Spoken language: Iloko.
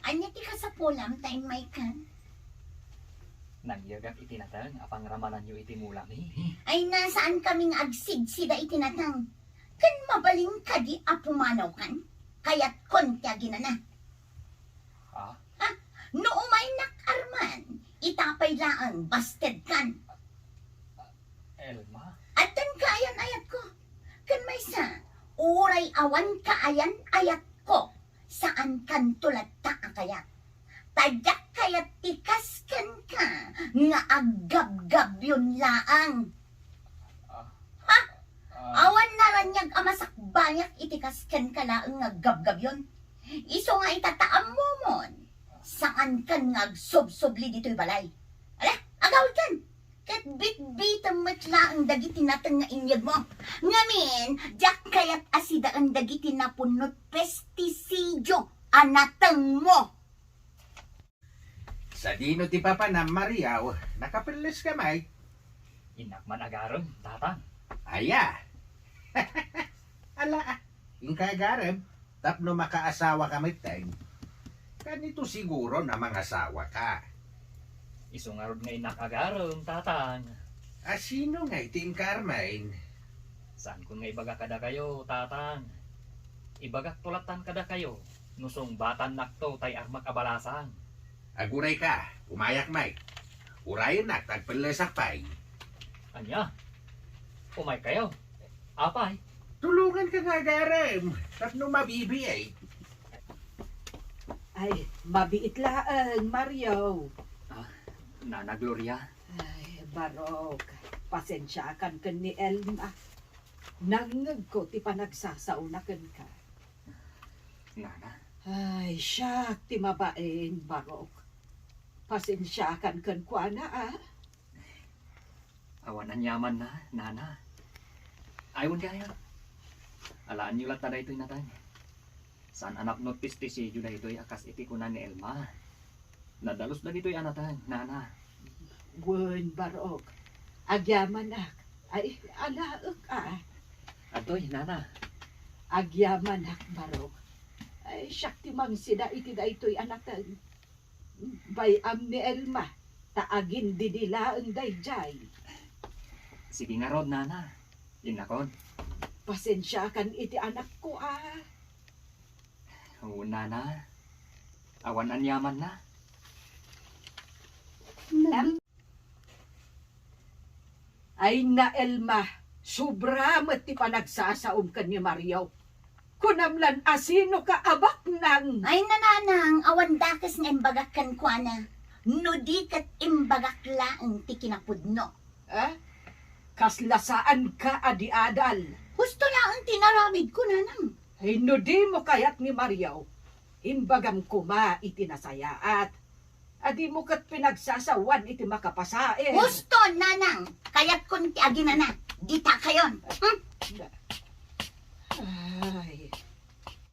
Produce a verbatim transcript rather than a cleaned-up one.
Ania ti kasapulam ta immaykan? Nangyegak iti nateng a pangramananyo iti mulami. Ay, na, saankami nga agsidsida iti nateng. Ken mabalin kadi a pumanawkan? Kayatkon ti aginana. Ha? Ha? No umaynak, Arman, ita pay laeng bastedkan. Elma? Addan kaayan-ayatko. Ken maysa, uray awan kaayan-ayatko, saankanto latta a kayat. Ta diak kayat ti kas kenka nga aggabgabyon laeng. Ah, Ha? ah, Awan naraniag a masakbayak iti kas kenka laeng nga aggabgabyon. Isu nga ita ta ammomon, saankan nga agsubsubli ditoy balay. Ala, agawidkan! Ket bitbitem met laeng dagiti nateng nga inyegmo. Ngamin, diak kayat a sidaen dagiti napunnot pestisidio a natengmo. Sadino ti papanam, Mario? Nakapelles ka, Mike? Innak man agarem, Tatang. Aya? Ala, ah. Inka agarem? Tapno makaasawa ka metten. Kanito siguro a mangasawa ka. Isu ngarud nga innak agarem, Tatang. A, sino ngay ti inka armen? Saankon nga ibaga kadakayo, Tatang. Ibagakto lattan kadakayo, no sungbatannakto tay armak a balasang. Aguray ka, umayak, Mike. Urayennak ta agpellesak pay. Ania? Umaykayo? Apay? Tulonganka nga agarem, tapno mabibiit. Ay, mabiit laeng, Mario. Ah, Nana Gloria. Ay, Barok, pasensiakan ken ni Elma. Nangngegko ti panagsasaona kenka. Nana? Ay, siak ti mabain, Barok. Pasensiakan kenkuana, a. Awan aniamanna, Nana. Ay, wen kaya. Alaenyo latta daytoy nateng. Saan a napno ti pestisidio daytoy a kas iti kuna ni Elma. Nadalus dagitoy a nateng, Nana. Wen, Barok. Agyamanak. Ay, alaek, a. Adtoy, Nana. Agyamanak, Barok. Ay, siak ti mangsida iti daytoy a nateng. Bay-am ni Elma, ta agindidi laeng daydiay. Sige ngarud, Nana. Innakon. Pasensiakan iti anakko, a. Wen, Nana. Awan aniamanna. Nan- Ay na, Elma, sobra met ti panagsasaom ken ni Mario. Kunam lan a sinoka a baknang. Ay na, Nanang, awan dakes nga imbagak kenkuana. No di ket imbagak laeng ti kinapudno. Eh? Kasla saanka a di adal. Husto laeng ti inaramidko, Nanang. Ay, no dimo kayat ni Mario, imbagam koma iti nasayaat. A dimo ket pinagsasawan iti makapasaem. Husto, Nanang. Kayatkon ti aginana. Dita kayon. Hmm?